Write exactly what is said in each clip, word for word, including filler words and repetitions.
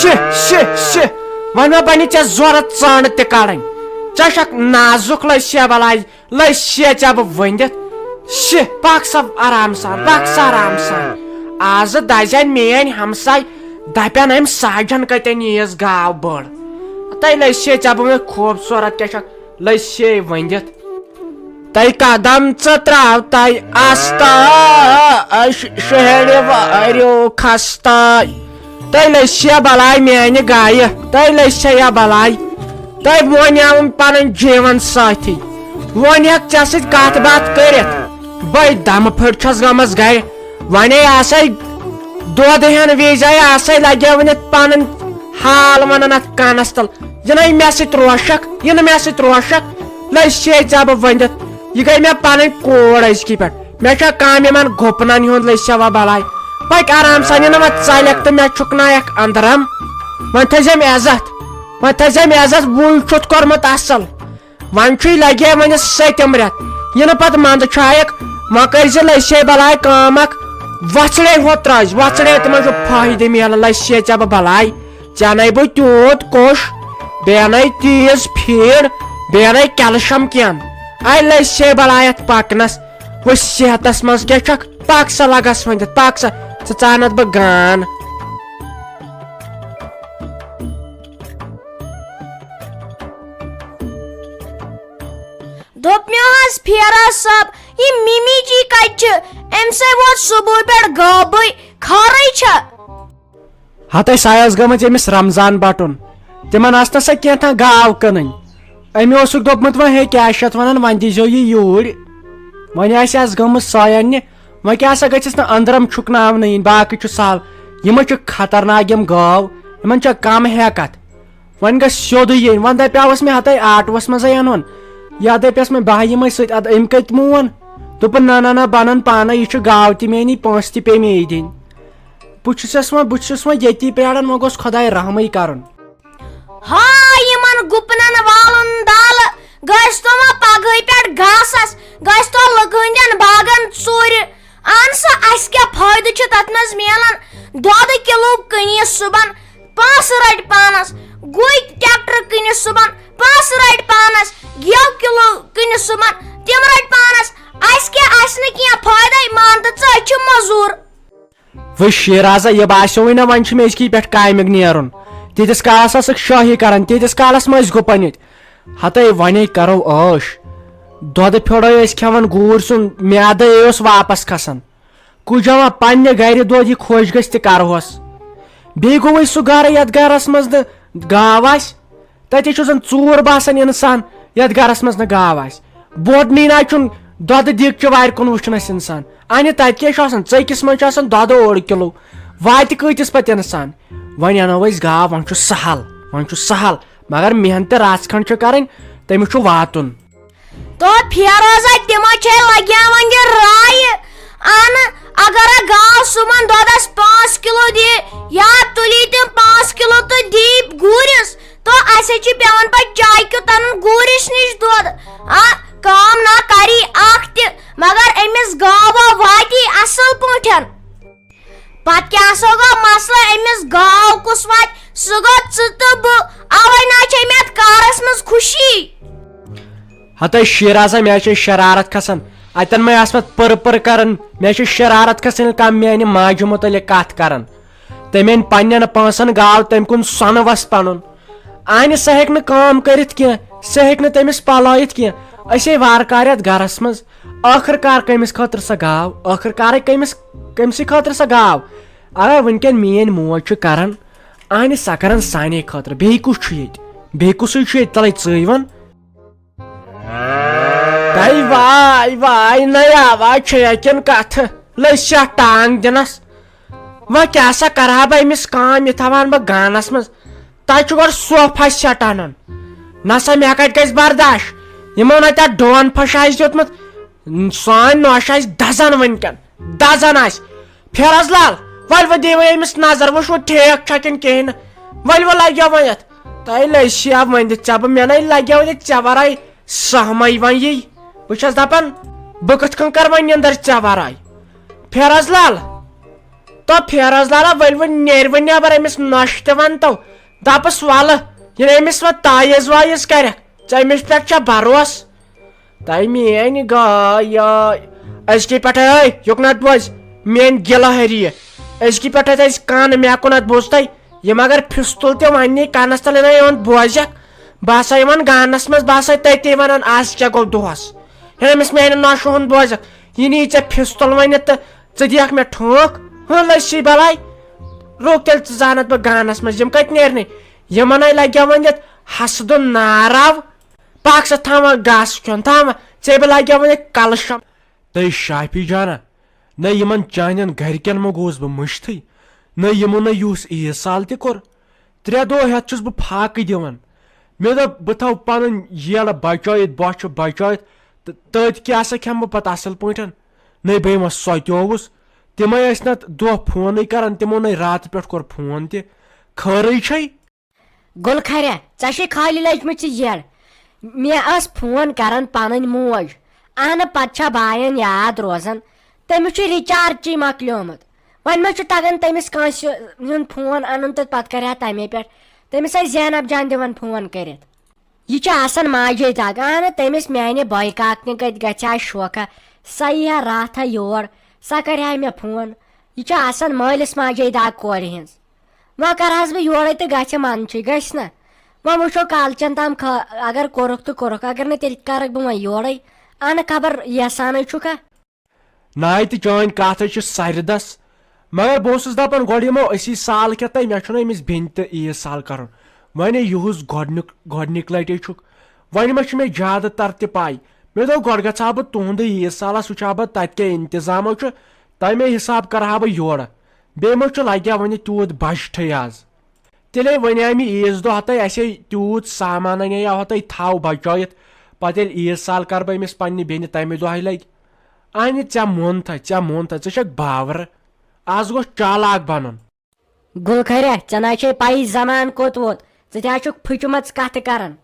شِ، شِ، شِ۔ وۄنۍ ما بنہِ ژےٚ ضوٚرتھ ژانٛڈ تہِ کڑٕنۍ؟ ژےٚ چھکھ نازُک لٔسیا بلاے، لٔسیا ژےٚ بہٕ ؤنِتھ۔ شِ، پکھ سا آرام سان، پکھ سا آرام سان۔ آزٕ دزٮ۪ن میٲنۍ ہمساے، دپن أمۍ ساجن کتٮ۪ن ییٖژ گاو بٔڑ۔ تہٕ لٔسیا ژےٚ بہٕ ؤنِتھ خوٗبصوٗرت کیٛاہ چھکھ، لٔسیا ؤنِتھ۔ تَے قدم ژٕ ترٛاو تَے آستا، اَش-، شہرِ واریو خستا۔ تَے لٔسیا بلاے میانہِ گایہِ، تَے لٔسیا یا بلاے۔ تَے وۄنۍ آوُم پنٕنۍ جیٖون ساتھی، وۄنۍ ہٮ۪کھ ژےٚ سۭتۍ کتھ باتھ کٔرِتھ۔ بَے دمہٕ پھٔٹۍ چھَس گٔمٕژ گرِ، وۄنے آسے دۄد ہٮ۪ن وِزے آسے لگیوٕنِتھ پنٕنۍ حال ونان اتھ کانس تل۔ یہِ نَے مےٚ سۭتۍ روشکھ، یہِ نہٕ مےٚ سۭتۍ روشکھ، لٔج شے ژےٚ بہٕ ؤنِتھ۔ یہِ گٔے مےٚ پنٕنۍ کوٗر أزکی پٮ۪ٹھ۔ مےٚ چھا کامہِ یِمن گُپنن ہُنٛد لٔج سا وۄنۍ بلاے۔ پکۍ آرام سان، یہِ نہٕ وۄنۍ ژلٮ۪کھ تہٕ مےٚ چھُکنایکھ أنٛدرم۔ وۄنۍ تھٲیزٮ۪م عزت، وۄنۍ تھٲیزٮ۪م عزت، وُے چھُتھ کوٚرمُت اصل۔ وۄنۍ چھُے لگے وۄنۍ سٔتِم رٮ۪تھ، یہِ نہٕ پتہٕ منٛدٕ چھُ آیکھ، وۄنۍ کٔرۍ زِ لٔسے بلاے کٲم اکھ، وۄژھڑے ہوت ترٲوزِ، وۄژھڑے تِمن چھُ فٲیدٕ میلان، لٔسے ژےٚ بہٕ بلاے، ژےٚ نے بہٕ تیوٗت کوٚش، بیٚیہِ نے تیٖژ فیٖڈ، بیٚیہِ نے کیلشم کینٛہہ۔ اے لٔسے بلاے اتھ پکنس، وۄنۍ صحتس منٛز کیٛاہ چھکھ، پکھ سا لگس ؤنِتھ، پکھ سا، ژٕ ژانتھ بہٕ گان۔ دوٚپ مےٚ حظ، فیروز صٲب، یہِ مِمی جی کَتہِ چھِ؟ أمۍ سٕے ووت صُبحٲے پٮ۪ٹھ گابٕے، خٲرٕے چھا؟ ہتَے سۄ ٲس گٔمٕژ أمِس رمضان بٹُن، تِمن ٲس نہ سۄ کینٛہہ تام گاو کٕنٕنۍ۔ أمۍ اوسُکھ دوٚپمُت، وۄنۍ ہے کیٛاہ چھِ یَتھ وَنان، وۄنۍ دیٖزیو یہِ یوٗرۍ۔ وۄنۍ آسہِ اَسہِ گٔمٕژ سۄ اَننہِ، وۄنۍ کیٛاہ سا گٔژھِس نہٕ أنٛدرم چھُکناونہٕ یِنۍ، باقٕے چھُ سہل۔ یِمَے چھِ خطرناک یِم گاو، یِمَن چھےٚ کم ہٮ۪کتھ۔ وۄنۍ گژھِ سیوٚدُے یِنۍ۔ وۄنۍ دپیاوس مےٚ ہتَے آٹوس منٛزے انُن۔ یا دپیس مےٚ بہٕ ہا یِمے سۭتۍ، ادٕ أمۍ کتہِ مون؟ دوٚپُن، نہ، نہ، نہ، بنن پانے، یہِ چھُ گاو تہِ میٛٲنی، پونٛسہٕ تہِ پیٚیہِ مے دِنۍ۔ بہٕ چھُسس وۄنۍ، بہٕ چھُس وۄنۍ ییٚتی پیاران، وۄنۍ گوٚژھ خۄداے رحمٕے کرُن۔ ہاے یِمن گُپنن والُن دالہٕ، گٔژھۍ تو وۄنۍ پگہٕے پٮ۪ٹھ گاسس، گٔژھۍ تو لُکہٕ ہٕنٛدٮ۪ن باغن ژوٗرِ۔ اہن سا، اسہِ کیٛاہ فٲیدٕ چھُ تتھ منٛز میلان؟ دۄدٕ کِلوٗ کٕنِس صُبحن پونٛسہٕ رٔٹۍ پانس، گُہۍ ٹریکٹر کٕنِس صُبحن پونٛسہٕ رٔٹۍ پانس، گیو کِلوٗ کٕنِس صُبحن تِم رٔٹۍ پانس۔ اسہِ کیٛاہ، اسہِ نہٕ کینٛہہ فٲیدَے، مان تہٕ ژٕ، أسۍ چھِ مٔزوٗر۔ وٕچھ شیرازا، یہِ باسیووٕے نہ وۄنۍ چھُ مےٚ أزکی پٮ۪ٹھ کامہِ نیرُن۔ تیٖتِس کالس ٲسٕکھ شٲہی کران، تیٖتِس کالس مہ ٲسۍ گُپن ییٚتہِ۔ ہتَے وۄنے کرو عٲش۔ دۄدٕ پھیوٚرے ٲسۍ کھٮ۪وان گوٗرۍ سُنٛد، میادَے اوس واپس کھسان۔ کُجا وۄنۍ پننہِ گرِ دۄد یہِ خۄش گژھِ تہِ کرہوس۔ بیٚیہِ گوٚوٕے سُہ گرٕ یتھ گرس منٛز نہٕ گاو آسہِ۔ تتہِ چھُ زن ژوٗر باسان انسان، یتھ گرس منٛز نہٕ گاو آسہِ۔ بوٚڑ نیٖنا چھُنہٕ دۄدٕ دیٖگچہِ وارِ کُن وٕچھُن اسہِ انسان۔ انہِ تتہِ کیٛاہ چھُ آسان؟ ژٔکِس منٛز چھُ آسان دۄدٕ اوٚڑ کِلوٗ۔ واتہِ کۭتِس پتہٕ انسان؟ وۄنۍ انو أسۍ گاو، وۄنۍ چھُ سہل، وۄنۍ چھُ سہل۔ مگر محنت تہِ رژھ کھنٛڈ چھِ کرٕنۍ، تٔمِس چھُ واتُن۔ تو فیروزہ، تِمو چھے لگیاوان یہِ راے، ان اگر گاو صُبحن دۄدس پانٛژھ کِلوٗ دِ، یا تُلی تِم پانٛژھ کِلوٗ تہٕ دی گوٗرِس، تو اسہِ چھِ پٮ۪وان پتہٕ چایہِ کیُتھ انُن گوٗرِس نِش دۄد۔ آ، کٲم نا کری اکھ تہِ، مگر أمِس گاوو واتی اصل پٲٹھۍ۔ پتہٕ کیٛاہ سا گوٚو مسلہٕ؟ أمِس گاو کُس واتہِ؟ سُہ گوٚو ژٕ تہٕ بہٕ۔ اوے نا چھے مےٚ اتھ کارس منٛز خوشی۔ ہتے شیرازا، مےٚ چھے شرارت کھسان۔ اتٮ۪ن مے آسہٕ پتہٕ پٔر پٔر کران۔ مےٚ چھے شرارت کھسان، ییٚلہِ کانٛہہ میانہِ ماجہِ مُتعلق کتھ کران۔ تٔمۍ أنۍ پننٮ۪ن پونٛسن گاو، تٔمۍ کُن سۄنہٕ وس پنُن۔ انہِ سۄ ہیٚکہِ نہٕ کٲم کٔرِتھ کینٛہہ، سۄ ہیٚکہِ نہٕ تٔمِس پلٲیِتھ کینٛہہ۔ أسے وارٕ کارٕ یتھ گرس منٛز۔ ٲخٕر کار کٔمِس خٲطرٕ سۄ گاو؟ ٲخٕر کارے کٔمِس، کٔمسٕے خٲطرٕ سۄ گاو؟ اگر وٕنکٮ۪ن میٲنۍ موج چھِ کران، اہنہِ سۄ کران سانے خٲطرٕ۔ بیٚیہِ کُس چھُ ییٚتہِ؟ بیٚیہِ کُسٕے چھُ ییٚتہِ؟ تلے ژٕے وَن۔ تَے واے واے، نَے آواز چھےٚ کِنہٕ کتھٕ؟ لٔج سیاہ ٹانگ دِنس۔ وۄنۍ کیٛاہ سا کرٕ ہا بہٕ أمِس کٲم؟ یہِ تھاوان بہٕ گانس منٛز۔ تَتہِ چھُ گۄڈٕ صوفہ سیٹ اَنُن۔ نسا مےٚ کَتہِ گژھِ برداش؟ یِمو نہ تَتھ ڈون پھش آسہِ دیُتمُت۔ سٲنۍ نوش آسہِ دَزان وٕنکٮ۪ن۔ دَزان آسہِ۔ فیروز لال، ولہٕ وۄنۍ دِیِو أمِس نظر، وٕچھو ٹھیٖک چھا کِنہٕ کِہیٖنۍ نہٕ۔ ولہٕ وۄنۍ لگیو وۄنۍ یَتھ۔ تۄہہِ لٔج شیب وۄنۍ دِتھ ژےٚ بہٕ، مےٚ نَے لگیو نہٕ ژےٚ ورٲے سہمٕے وۄنۍ یی۔ بہٕ چھَس دَپان، بہٕ کِتھ کٔنۍ کَرٕ وۄنۍ نِندٕر ژےٚ ورٲے؟ فیروز لال، تو فیروز لالا، ؤلۍ وۄنۍ نیرِ وۄنۍ نٮ۪بر، أمِس نۄشہِ تہِ ونتو، دپس، ولہٕ، ییٚلہِ أمِس وۄنۍ تٲیٖز وٲیٖز کرکھ، ژےٚ أمِس پٮ۪ٹھ چھا بھروسہٕ؟ تۄہہِ میٲنۍ گاے، أزکی پٮ۪ٹھے، ٲے، یُکنتھ بوز، میٲنۍ گِلہٕ ہری، أزکی پٮ۪ٹھے تھٲیِس کن مےٚ کُنتھ، بوٗزتھے؟ یِم اگر پھِستُل تہِ وننی کنس تل، یِنَے یِہُنٛد بوزکھ، بہٕ ہسا یِوان گانس منٛز، بہٕ ہسا تٔتی ونان، از کیٛاہ گوٚو دۄہس؟ ہے، أمِس میانہِ نۄشہِ ہُنٛد بوزکھ، یہِ نی ژےٚ پھِستُل ؤنِتھ تہٕ ژٕ دِکھ مےٚ ٹھونٛک؟ ہُہ لٔسی بلاے، رُک تیٚلہِ، ژٕ زانتھ بہٕ گانس منٛز، یِم کتہِ نیرنٕے؟ یِمن ہے لگہِ ونِتھ حسدُن ناراو۔ پکھ سا، تھاوان گاسہٕ کھیوٚن، تھاوان ژےٚ بہٕ لگہِ ونِتھ کلہٕ شم۔ تہٕ شافی جانا، نہ یِمن چانٮ۪ن گرِکٮ۪ن مہ گوس بہٕ مٔشتھٕے، نہ یِمو نہ یُس عیٖد سال تہِ کوٚر۔ ترٛےٚ دۄہ ہٮ۪تھ چھُس بہٕ فاقہٕ دِوان۔ مےٚ دوٚپ، بہٕ تھاوٕ پنٕنۍ ییٚلہٕ بچٲیِتھ، بۄچھِ بچٲیِتھ، تہٕ تٔتۍ کیٛاہ سا کھٮ۪مہٕ بہٕ پتہٕ اصل پٲٹھۍ؟ نَے بہٕ یِمس سۄتیووُس۔ تِمے ٲسۍ نتہٕ دۄہ فونٕے کران، تِمو نَے راتہٕ پٮ۪ٹھ کوٚر فون تہِ۔ خٲرٕے چھے؟ گُلہٕ کھریا، ژےٚ چھے خٲلی لٔجمٕژ یہِ یٔڈ۔ مےٚ ٲس فون کران پنٕنۍ موج، اہنہٕ پتہٕ چھا باین یاد روزان؟ تٔمِس چھُ ریچارجٕے مۄکلیومُت۔ وۄنۍ ما چھُ تگان تٔمِس کٲنٛسہِ ہُنٛد فون انُن تہٕ پتہٕ کرِ ہا تمے پٮ۪ٹھ؟ تٔمِس ٲسۍ زینب جان دِوان فون کٔرِتھ۔ یہِ چھِ آسان ماجے دگ، اہنہٕ تٔمِس میانہِ بٲے کاکنہِ کتہِ گژھِ ہا شوقہ، سۄ یی ہا راتھا یور، سۄ کرِ ہا مےٚ فون۔ یہِ چھِ آسان مٲلِس ماجے دگ کورِ ہٕنٛز۔ وۄنۍ کرٕ حظ بہٕ یورے تہٕ گژھِ منٛدچھٕے، گژھِ نہ؟ وۄنۍ وٕچھو کالچن تام خٲ-، اگر کوٚرُکھ تہٕ کوٚرُکھ، اگر نہٕ تیٚلہِ کرکھ بہٕ وۄنۍ یورے۔ انہٕ خبر یژھانٕے چھُکھا؟ ناے تہٕ چٲنۍ کتھ حظ چھِ سرِ دس، مگر بہٕ اوسُس دپان گۄڈٕ یِمو أسی سال کھٮ۪تھ تہٕ مےٚ چھُنہٕ أمِس بیٚنہِ تہِ عیٖد سال کرُن۔ وۄنۍ یُہُس گۄڈنیُک، گۄڈنِک لٹے چھُکھ، وۄنۍ ما چھُ مےٚ زیادٕ تر تہِ پاے۔ مےٚ دوٚپ گۄڈٕ گژھٕ ہا بہٕ تُہُنٛدُے عیٖد سالس، وٕچھٕ ہا بہٕ تتہِ کیٛاہ انتظامو چھُ، تمے حساب کرٕ ہا بہٕ یورٕ۔ بیٚیہِ ما چھُ لگہِ ہا وۄنۍ تیوٗت بجٹھٕے از۔ تیٚلے ونے مےٚ عیٖذ دۄہ ہتَے، اسے تیوٗت سامان انے ہو ہتَے تھاو بچٲیِتھ۔ پتہٕ ییٚلہِ عیٖذ سال کرٕ بہٕ أمِس پننہِ بیٚنہِ، تمہِ دۄہے لگہِ۔ اہنہِ، ژےٚ مون تھا، ژےٚ مون تھا، ژٕ چھکھ باورٕ۔ از گوٚژھ چالاک بنُن۔ گُلہٕ کھریا، ژےٚ نہ چھے پَیی زمانہٕ کوٚت ووت، ژٕ تہِ ہا چھُکھ پھٕچمٕژ کتھٕ کران۔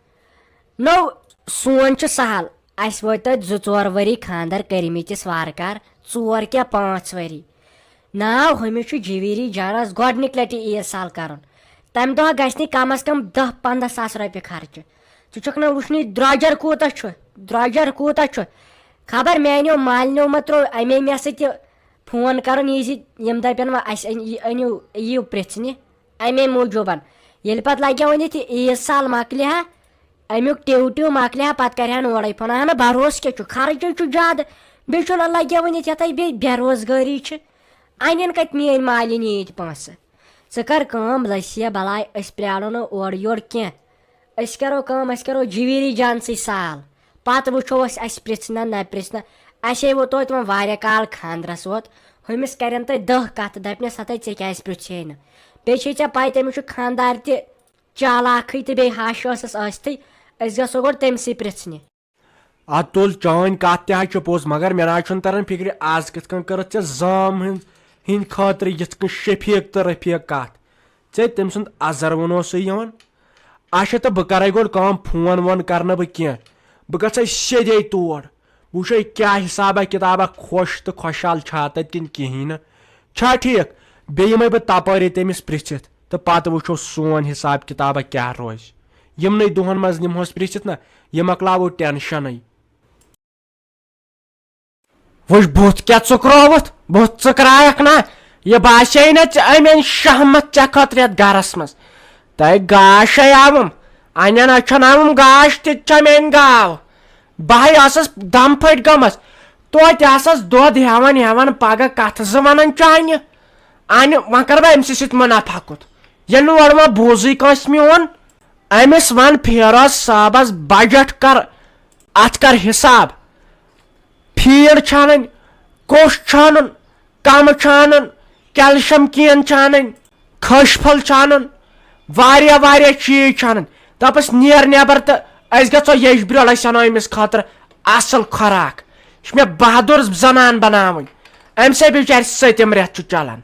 نو، سون چھُ سہل، اسہِ وٲتۍ توتہِ زٕ ژور ؤری خانٛدر کٔرمٕتِس وارٕ کار، ژور کیٛاہ پانٛژھ ؤری۔ ناو ہُمِس چھُ جویری جانس گۄڈنِکۍ لٹہِ عیٖد سال کرُن۔ تمہِ دۄہ گژھِ نہٕ کم از کم دَہ پنٛداہ ساس رۄپیہِ خرچہٕ۔ ژٕ چھُکھ نہ وٕچھنٕے درٛۄجر کوٗتاہ چھُ، درٛۄجر کوٗتاہ چھُ۔ خبر میانیو مالنیو ما ترٛوو امے مےٚ سۭتۍ یہِ فون کرُن یہِ زِ یِم دپن وۄنۍ اسہِ أنۍ-، یہِ أنِو، یِیِو پرژھنہِ۔ امے موٗجوٗبن۔ ییٚلہِ پتہٕ لگہِ وۄنۍ ییٚتہِ عیٖد سال مۄکلہِ ہا، امیُک ٹِو ٹِو مۄکلہِ ہا، پتہٕ کرِ ہن اورے فون۔ اہنہ، بروسہٕ کیٛاہ چھُ؟ خرچے چھُ زیادٕ۔ بیٚیہِ چھُنہ لگہِ وۄنۍ ییٚتہِ یتھے بیٚیہِ بے روزگٲری چھِ۔ انن کتہِ میٲنۍ مالِنۍ ییٖتۍ پونٛسہٕ؟ ژٕ کر کٲم، لٔسۍ یا بلاے، أسۍ پرٛارو نہٕ اورٕ یورٕ کینٛہہ۔ أسۍ کرو کٲم، أسۍ کرو جویری جانسٕے سال۔ پتہٕ وٕچھو أسۍ، اسہِ پرژھِ نہ نہ پرژھِ نہ۔ اسے ووت توتہِ وۄنۍ واریاہ کال خانٛدرس ووت۔ ہُمِس کرن تۄہہِ دَہ کتھٕ، دپنس، ہتے ژےٚ کیٛازِ پرژھے نہٕ؟ بیٚیہِ چھے ژےٚ پاے، تٔمِس چھُ خانٛدار تہِ چالاکھٕے تہٕ بیٚیہِ ہش ٲسٕس ٲستھٕے۔ أسۍ گژھو گۄڈٕ تٔمسٕے پرژھنہِ۔ اتھ تُل، چٲنۍ کتھ تہِ حظ چھِ پوٚز، مگر مےٚ نہ حظ چھُنہٕ تران فکرِ، از کِتھ کٔنۍ کٔرٕتھ ژےٚ زام ہٕنٛز، ہٕنٛدِ خٲطرٕ یِتھ کٔنۍ شفیق تہٕ رفیق کتھ۔ ژےٚ تٔمۍ سُنٛد ازر ووٚنوسٕے یِوان۔ اچھا، تہٕ بہٕ کرے گۄڈٕ کٲم، فون وون کرنہٕ بہٕ کینٛہہ، بہٕ گژھے سیٚدے تور، بہٕ وٕچھے کیٛاہ حسابہ کتابہ، خۄش تہٕ خۄشحال چھا تتہِ کِنہٕ کِہیٖنۍ نہٕ۔ چھا ٹھیٖک؟ بیٚیہِ یِمے بہٕ تپٲرے تٔمِس پرژھِتھ، تہٕ پتہٕ وٕچھو سون حساب کتابہ کیٛاہ روزِ۔ یِمنٕے دۄہن منٛز نِمہوس پرژھِتھ نہ، یہِ مۄکلاوو ٹینشنٕے۔ وٕچھ، بُتھ کیٛاہ ژُکرووُتھ، بُتھ ژُکرایکھ نا۔ یہِ باسے نہ ژےٚ أمۍ أنۍ شہمت ژےٚ خٲطرٕ یتھ گرس منٛز؟ تۄہہِ گاش ہے آوُم، انٮ۪ن أچھن آوُم گاش، تہِ تہِ چھا میٲنۍ گاو؟ بہٕ ہے ٲسٕس دم پھٔٹۍ گٔمٕژ، توتہِ آسس دۄد ہٮ۪وان ہٮ۪وان، پگاہ کتھٕ زٕ ونان چانہِ۔ انہِ وۄنۍ کرٕ بہٕ أمۍ سٕے سۭتۍ منافع کُتھ، ییٚلہِ نہٕ اورٕ وۄنۍ بوٗزٕے کٲنٛسہِ میون۔ أمِس وَن فیروز صٲبَس بجٹ کر، اَتھ کر حساب۔ فیٖڈ چھانٕنۍ، کوٚش چھانُن، کَمہٕ چھانُن، کیلشیم کین چھانٕنۍ، کھٔج پھل چھانُن، واریاہ واریاہ چیٖز چھانٕنۍ۔ دَپَس، "نیر نٮ۪بر تہٕ أسۍ گژھو ییٚجہِ بیول، أسۍ اَنو أمِس خٲطرٕ اَصٕل خوراک۔ یہِ چھِ مےٚ بہادُر زنان بناوٕنۍ، أمۍ سٕے بِچارِ سٔتِم رٮ۪تھ چھُ چلان۔"